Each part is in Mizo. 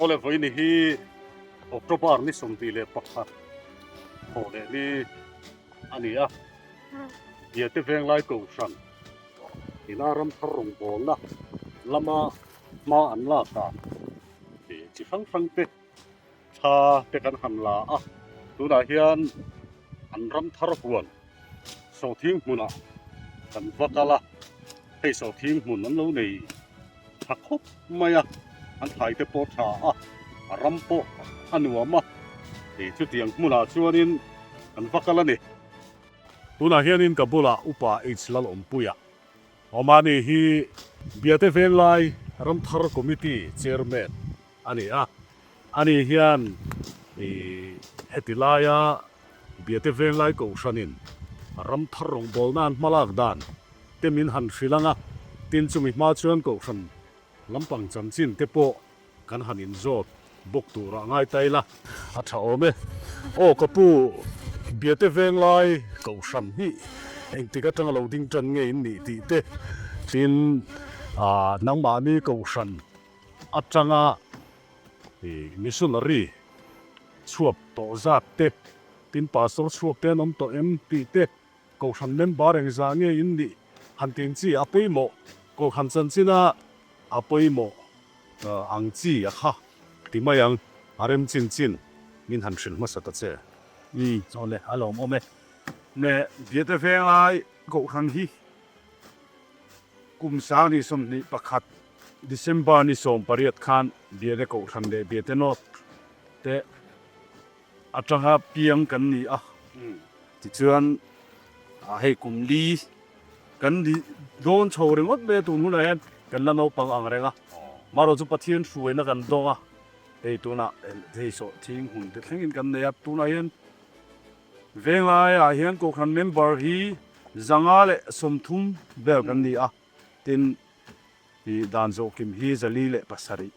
Awle vawiin hi October ni 21 thawh leh ni a ni a, Biate Venglai Kohhran ina ramthar rawngbawlna lama hma an lak dan chi hrang hrang te thla te kan han la a, tunah hian an ramthar huan sawhthing hmunah kan va kal a, hei sawhthing hmun an lo nei tha khawp mai a, an thlai te pawh tha a, a ram pawh a nuam a, ih chutiang hmunah chuanin kan va kal a ni. Tunah hianin ka bulah Upa H Lalawmpuia Awmani hi Biate Venglai Ramthar Committee Chairman a ni a, ani hian ih heti laia Biate Venglai Kohhranin Ramthar rawngbawlna an hmalak dan te min han hrilh ang a, tin chumi hma chuan Kohhran lampang chanchin te pawh kan han inzawt bawk turah ngai ta ila a tha awm e. Aw ka pu, Biate Venglai Kohhran hi engtik atanga lo ding tan nge in nih tih te, tin nangmahni Kohhran atanga missionary chhuak tawh zat te, tin pastor chhuak te an awm tawh em tih te, Kohhran member engzah nge in nih han tin chi a pawimawh, Kohhran chanchina a pawimawh ang chi a kha ti mai ang, a rem chin chin min han hrilh hmasa ta che. Umm awle a lawm awm e. Ne Biate Venglai Kohhran hi kum 2021 December ni 18 khan Biate Kohhran leh Biate North te atanga piang kan ni a, tichuan hei kum li kan ni dawn chho ringawt mai a tun hunah hian kan la naupang ang reng a, marawh chu Pathian hruaina kan dawng a, hei tunah hei sawh thing hun te thlengin kan nei a, tunah hian Venglaiah hian Kohhran member hi 130 vel kan ni a, tin dan zawhkim hi 407.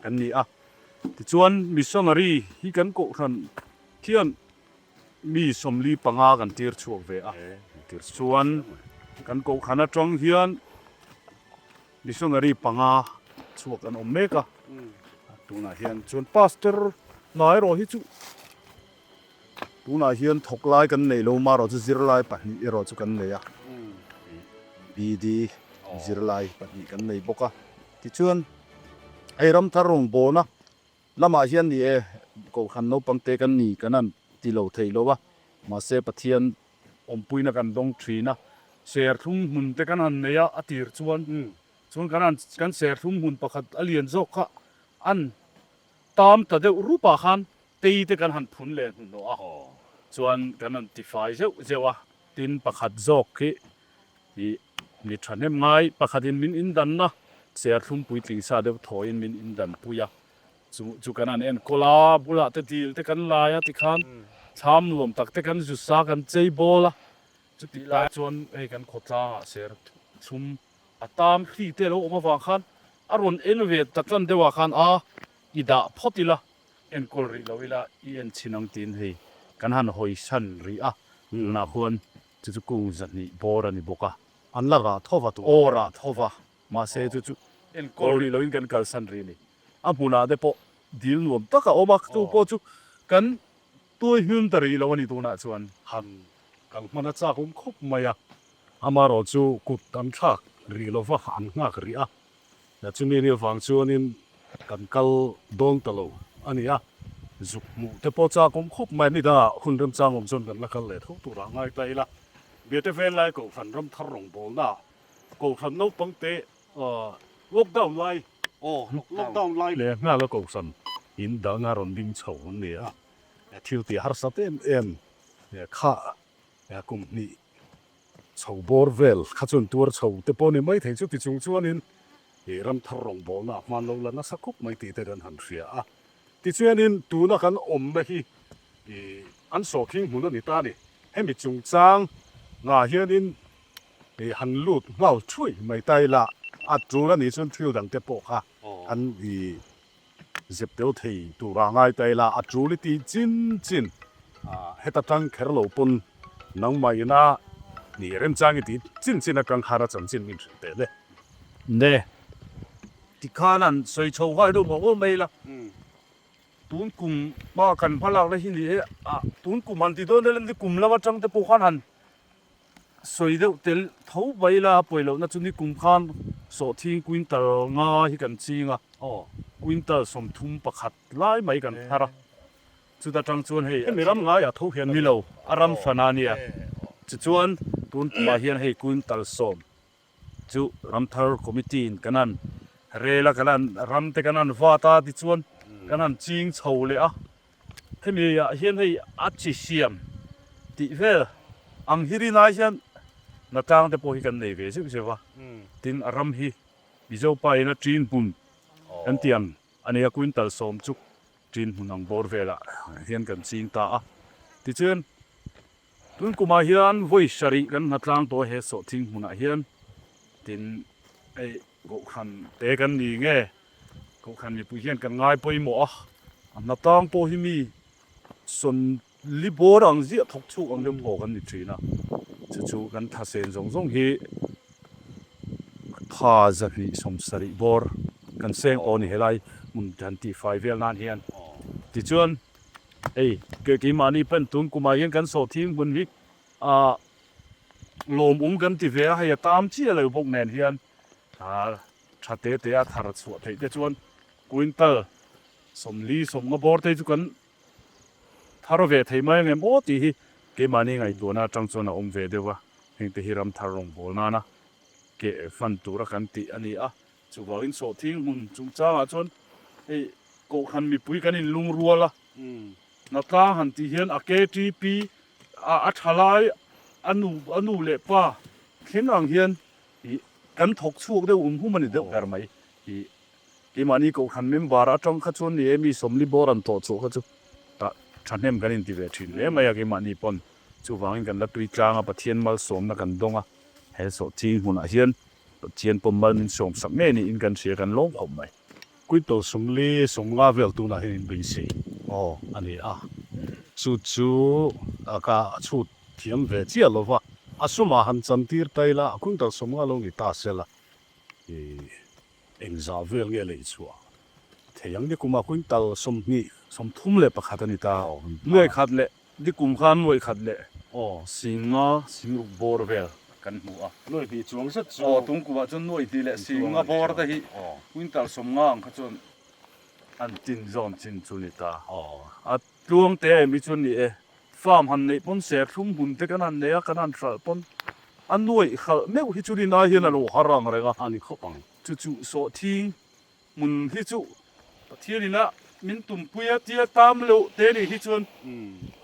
kan ni a. Tichuan missionary hi kan kohhran hian mi 45 kan tir chhuak ve a. Chuan kan kohhran atang hian missionary panga chhuak an awm mek a. Tunah hian chuan pastor hna erawh hi chu Tunah hian thawk lai kan nei lo marawh chu zirlai pahnih erawh chu kan nei a, BD zirlai pahnih kan nei bawk a. Tichuan hei Ramthar rawngbawlna lamah hian ni e, Kohhran naupang te kan ni kan han ti lo thei lo a, mahse Pathian awmpuina kan dawng thin a, serthlum hmun te kan han nei a, a tir chuan chuan kan han kan serthlum hmun pakhat a lian zawk kha an tam ta deuh rup ah khan Tei te kan han phun leh hnuhnawh a, chuan kan han tifai zeuh zeuh a, tin pakhat zawk khi ih mi thahnem ngai pakhatin min indanna serthlum puitling sa deuh thawiin min indanpui a, chu chu kan han enkawl a, bulah te dil te kan lai a tikhan thlam nuam tak te kan zu sa kan chei bawl a, chutih lai chuan hei kan khawtlangah serthlum a tam hri te lo awm avang khan a rawn en ve ta tan deuhah khan a i dah phawt ila. Enkawl rih lo ila i en chhin ang tiin hei kan han hawi san rih a, tunah khuan chu chu kung 200 bawr a ni bawk a. An la rah tho va tunah. Aw rah tho va, mahse chu chu enkawl rih loin kan kalsan rih a ni. A hmunah te pawh dil nuam tak a awm a, chu pawh chu kan tuai hmim ta rih lo a ni tunah chuan. Han kal hman a chak awm khawp mai a, amaherawh chu kut an thlak rih lo va, an nghak rih a. Chumi ni avang chuanin kan kal dawn ta lo a ni a, zuk hmuh te pawh chak awm khawp mai a ni dangah hun remchang awm chuan kan la kal leh tho turah ngai ta ila. Biate Venglai Kohhran Ramthar rawngbawlnaah Kohhran naupang te lockdown lai lockdown lai leh nghala Kohhran in danga rawn ding chho an ni a, thil tih harsat em em kha kum hnih Chho bawr vel kha chuan tuar chho te pawh ni mai thei chu ti chung chuanin ih ramthar rawngbawlna a hman lo la nasa khup mai tih te kan han hria a. Tichuanin tuna kan awmna hi ih an sawhkhing hmun a ni ta a ni. Hemi chungchang ngah hianin ih han lut nghal thuai mai ta ila a tul a nih chuan thil dang te pawh kha an ih Zep deuh thei tura ngai ta ila a tul i tih chin chin heta tang kher lo pawn nangmah ina nih remchang i tih chin chin atang khar a chanchin min hrilh teh le. Ne. Tikhan han sawi chho nghal deuh mawh mawh mai ila, tun kum hma kan hma lakna hi ni e, tun kum han ti dawn ila ni kum lam atang te pawh khan han sawi deuh tel tho mai ila a pawi lohna chu ni kum khan sawhthing quintal nga hi kan ching a, quintal 31 lai mai kan thar a. Chuta tang chuan hei Hemi ram ngaiah tho hian ni lo, a ram hran a nia. Tichuan tun tumah hian hei quintal 10 chu Ramthar Committee in kan han rel a, kan han ram te kan han vat a, tichuan kan han ching chho leh a. Hemi ah hian hei a chi siam tih vel ang hi rinai hian hnatlang te pawh hi kan nei ve zeuh zeuh a. Tin a ram hi Mizo pa in a ṭin hmun kan tih ang a nei a, quintal 10 chu Ṭin hmun ang bawr velah hian kan ching ta a. Tichuan, tun kumah hian vawi sarih kan hnatlang tawh a he sawhthing hmunah hian tin hei kohhran te kan ni nge kohhran mipui hian kan ngai pawimawh a, a hnatlang pawh hi mi sawn li bawr ang ziah thawk chhuk ang deuh thaw kan ni ṭhin a, chu chu kan thasen zawng zawng hi tha 270 bawr kan seng aw ni helai hmun kan tihfai vel nan hian. Tichuan hei keimahni pen tun kumah hian kan sawhthing hmun hi ah lawmawm kan ti ve a, hei a tam chiah lo bawk nen hian tha te te a thar chhuah theih te chuan quintal 40 50 bawr te chu kan Thar ve thei mai ang em aw tih hi keimahni ngaihtuahna atang chuan a awm ve deuh a, hengte hi ram thar rawngbâwl nana ke hman tura kan tih a ni a. Chuvangin sawhthing hmun chungchangah chuan hei kohhran mipui kan inlungrual a, hnatlang han tih hian a KTP a tha lai a nu a nu leh pa thleng ang hian ih kan thawk chhuak deuh hum hum a ni deuh ber mai ih. Keimahni kohhran member atang kha chuan ni e, mi 40 bawr an tawh chhuah kha chu tah thahnem kan inti ve thin hle mai a, keimahni pawn chuvangin kan la tui tlang a, Pathian malsawmna kan dawng a, he sawhching hmunah hian Pathian pawm mal min sawm sak ngei niin kan hria, kan lawm khawp mai. Quintal 40, 50 vel tunah hian in beisei a ni a, chu chu ka chhut thiam ve chiah lo va, a sumah han chantir ta ila quintal 50 lo ni ta se la, Engzah vel nge lei chhuah thei ang? Nikum ah quintal 20, 31 a ni ta. Nuai khat leh nikum khan nuai khat leh 50, 60 bawr vel kan hmu a. Nuai hnih chuang zet chu. Aw, tung kumah chuan nuai hnih leh 50 bawr te hi quintal 50 ang kha chuan an chin zawn chin chu ni ta. A tluang te em hi chuan ni e, farm han neih pawn serthlum hmun te kan han nei a, kan han hralh pawn a nuaih hralh meuh hi chu rinai hian a lo har ang reng a. A ni khawp ang. Chu chu sawhthing hmun hi chu Pathian ina min tumpui a tia tam loh te nih hi chuan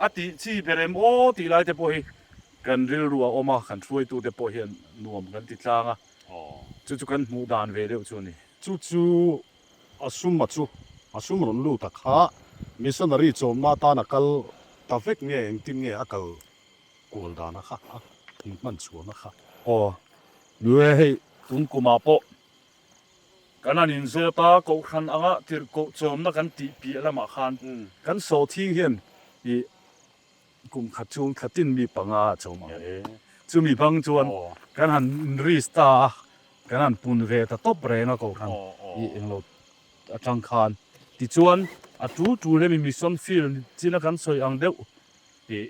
a tih chi ber em aw tih lai te pawh hi kan rilru a awm a, kan hruaitu te pawh hian nuam kan ti tlang a, chu chu kan hmuh dan ve deuh chu a ni. Chu chu a sum a chu a sum rawn lut a kha missionary chawmna atan a kal ta vek nge engtin nge a kal kual dan a kha a inhman chhuan a kha. Aw nue hei tun kumah pawh kan han inzawt a kohhran anga tirhkoh chawmna kan tih piah lamah khan kan sawhthing hian ih Kum khat chhung thla tin mi panga a chawm ang. Chumi bang chuan kan han inrisk ta a, kan han pun ve ta tawp reng a kohhran i englo atang khan. Tichuan a tul tul hemi mission field china kan sawi ang deuh i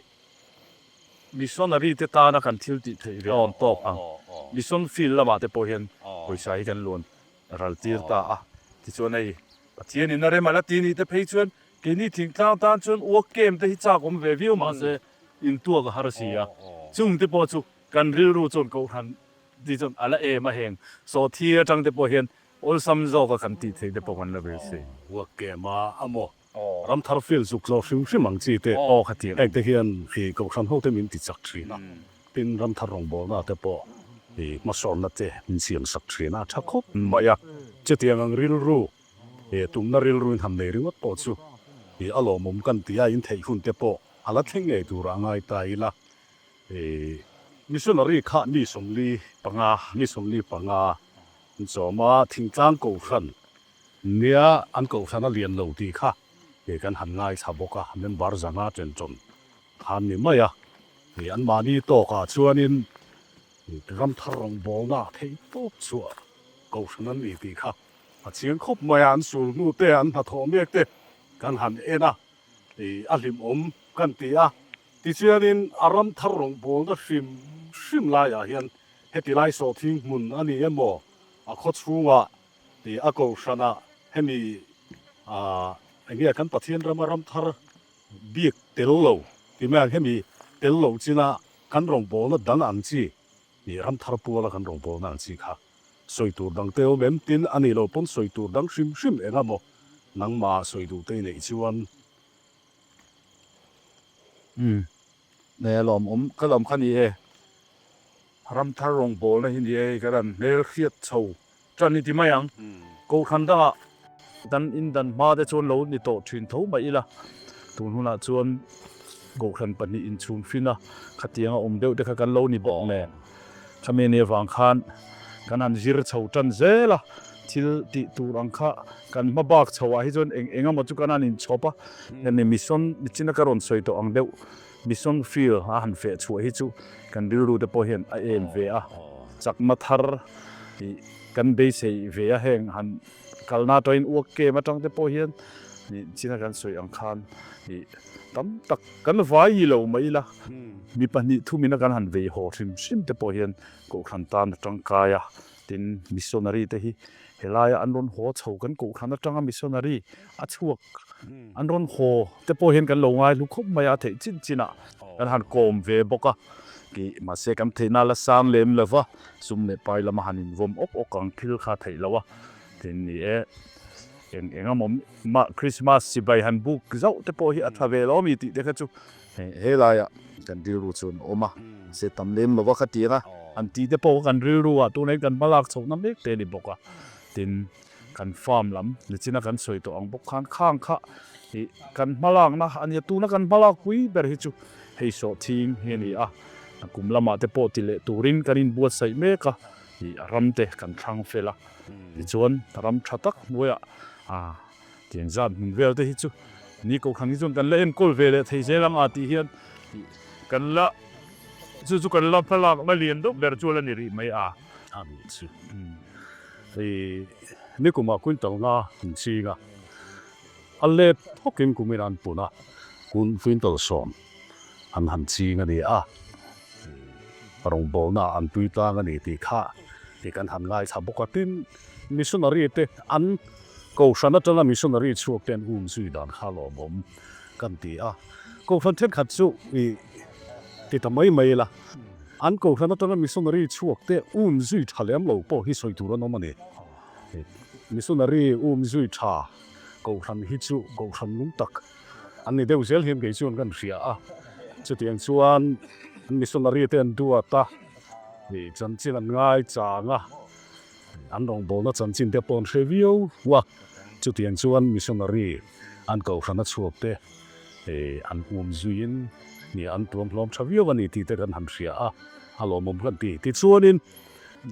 missionary te tana kan thil tih theih ve awn tawk ang. Mission field lamah te pawh hian pawisa hi kan luan ral tir ta a. Tichuan hei Pathianin a rem a la ti nih te phei chuan Keini thingtlang tan chuan uak kem te hi chak awm ve viau mahse intuak a har si a, chung te pawh chu kan rilru chuan kohhran ti chuan a la em a heng sawhthi atang te pawh hian awlsam zawk a kan tih theih te pawh kan la ve si. Uak kem a amaw ramthar field zuk zawk hrim hrim ang chi te heng te hian i kohhran ho te min ti chak thin a, tin ramthar rawngbawlna te pawh i hmasawnna te min siam sak thin a tha khawp mai a, chutiang ang rilru He tumna rilruin han nei ringawt pawh chu i a lawmawm kan ti a, in theih hun te pawh a la thleng ngei tur a ngai ta ila. I missionary kha mi 45, mi 45 an chawm a, thingtlang kohhran nia an kohhran a lian lo tih kha kei kan han ngaithla bawk a, member 500 chen chawn khan ni mai a. I anmahni tawkah chuanin ramthar rawngbawlna theih tawp chhuah kohhran an ni tih kha. A chiang khawp mai a, an sul hnu te, an hnathawh mek te kan han en a, ih a hlimawm kan ti a. Tichuanin a ram thar rawngbawlna hrim hrim laiah hian heti lai sawhthing hmun a ni emaw a khaw chhungah ih a kohhranah hemi ah eng nge kan Pathian rama ram thar bik tel lo ti mai ang hemi tel lo china kan rawngbawlna dang ang chi ih ram thar puala kan rawngbawlna ang chi kha sawi tur dang te awm em tin a nih loh pawn sawi tur dang hrim hrim eng emaw nangmah sawi duh te i neih chuan. Umm nei a lawm awm ka lawm kha ni e ramthar rawngbawlna hi ni e ka ran hmel hriat chho tan i ti mai ang kohhran dangah kan indan hma te chuan lo ni tawh thin tho mai ila tun hunah chuan kohhran pahnih inchhung fin a khatianga awm deuh te kha kan lo ni bawk nen khami ni avang khan kan han zir chho tan zel a thil tih tur ang kha kan hma bak chho ah hi chuan eng eng emaw chu kan han inchhawp a hemi mission nichina ka rawn sawi tawh ang deuh mission field a han feh chhuah hi chu kan rilru te pawh hian a em ve a, chakna thar ih kan beisei ve a heng han kalna atangin uak kem atang te pawh hian ih china kan sawi ang khan ih tam tak kan vai lo mai ila mi pahnih thumina kan han vei haw hrim hrim te pawh hian kohhran tan a tangkai a, tin missionary te hi helaia an rawn haw chho kan kohhran atanga missionary a chhuak an rawn haw te pawh hian kan lo ngai hlu khawp mai a, theih chin chinah kan han kawm ve bawk a, tih mahse kan theihna la sang lem lo va, sum leh pai lama han invawm awk awk ang thil kha theih loh a, tin ni e eng eng emaw mah Christmas chibai han buk zauh te pawh hi a tha ve lo ami tih te kha chu helaiah kan rilru chuan a awm a, mahse tam lem lo va kha tir a, an tih te pawh kha kan rilru ah tunah hian kan hmalak chhohna mek te a ni bawk a, tin. Kan farm lam nichina kan sawi tawh ang bawk khan khang kha ih kan hmalakna a nia tuna kan hmalak pui ber hi chu hei sawhthing hi a ni a, kum lamah te pawh ti leh turin kan inbuatsaih mek a, ih a ram te kan thlang fel a, tichuan ram tha tak hnuaiah ah tiang zat hmun vel te hi chu ni kohhran hi chuan kan la enkawl ve leh thei zel ang a tih hian ih kan la chu chu kan la hmalakna lian deuh ber chu a la ni rih mai a. A nih chu. Hei nikumah quintal nga an ching a, a let thawkin kumin an pun a, quintal 10 an han ching a ni a, rawngbawlna an tui tlang a ni tih kha tih kan han ngaithla bawk a, tin missionary te an kohhran atanga missionary chhuak te an um zui dan kha lawmawm kan ti a, kohhran thenkhat chu ih ti ta mai mai ila. An kohhran atanga missionary chhuak te um zui tha lem lo pawh hi sawi tur an awm a ni. Missionary um zui tha kohhran hi chu kohhran nung tak an ni deuh zel hian kei chuan kan hria a. Chutiang chuan an missionary te an duat a, chanchin an ngai chang a, an rawngbawlna chanchin te pawh an hre viau a. Chutiang chuan missionary an kohhrana chhuak te an um zuiin nia an tuam hlawm tha viau a ni tih te kan han hria a, a lawmawm kan ti. Tichuanin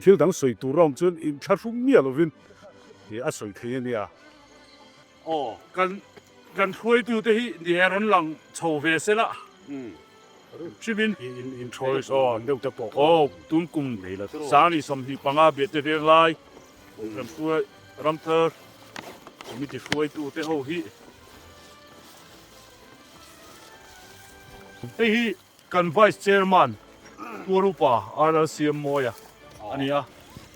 thil dang sawi tur a awm chuan inthlahrung miah lovin a sawi thei a nia. Aw, kan kan hruaitute hi nia rawn lang chho ve se la, hrimin inthawi sawn deuh te pawh. Aw, tun kum 25 biate veng lai kan hruai Ramthar Committee hruaitute ho hi. Hei hi kan Vice Chairman Tuarupa RLCM Mawia a ni a,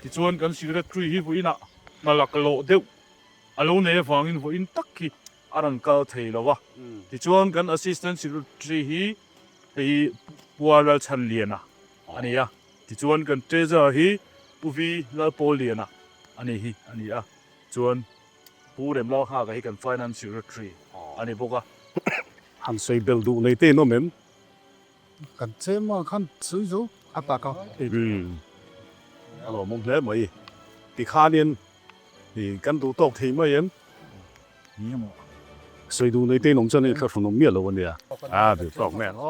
tichuan kan Secretary hi vawiinah hna laklawh deuh a lo nei avangin vawiin tak hi a rawn kal thei lo a, tichuan kan Assistant Secretary hi hei hi Pu Lalchhanliana a ni a, tichuan kan Treasurer hi Pu V Lalpawlliana a ni hi a ni a, chuan. Pu Remlalnghaka hi kan Finance Secretary a ni bawk a. Han sawi bel duh nei te in awm em? Kan chem a khan sawi zo a tak a. Umm a lawmawm hle mai. Tikhanin kan duh tawk thei mai em? Sawi duh nei te in awm chuan i thlahrun awm miah lo a nia. A duh tawk mai ang.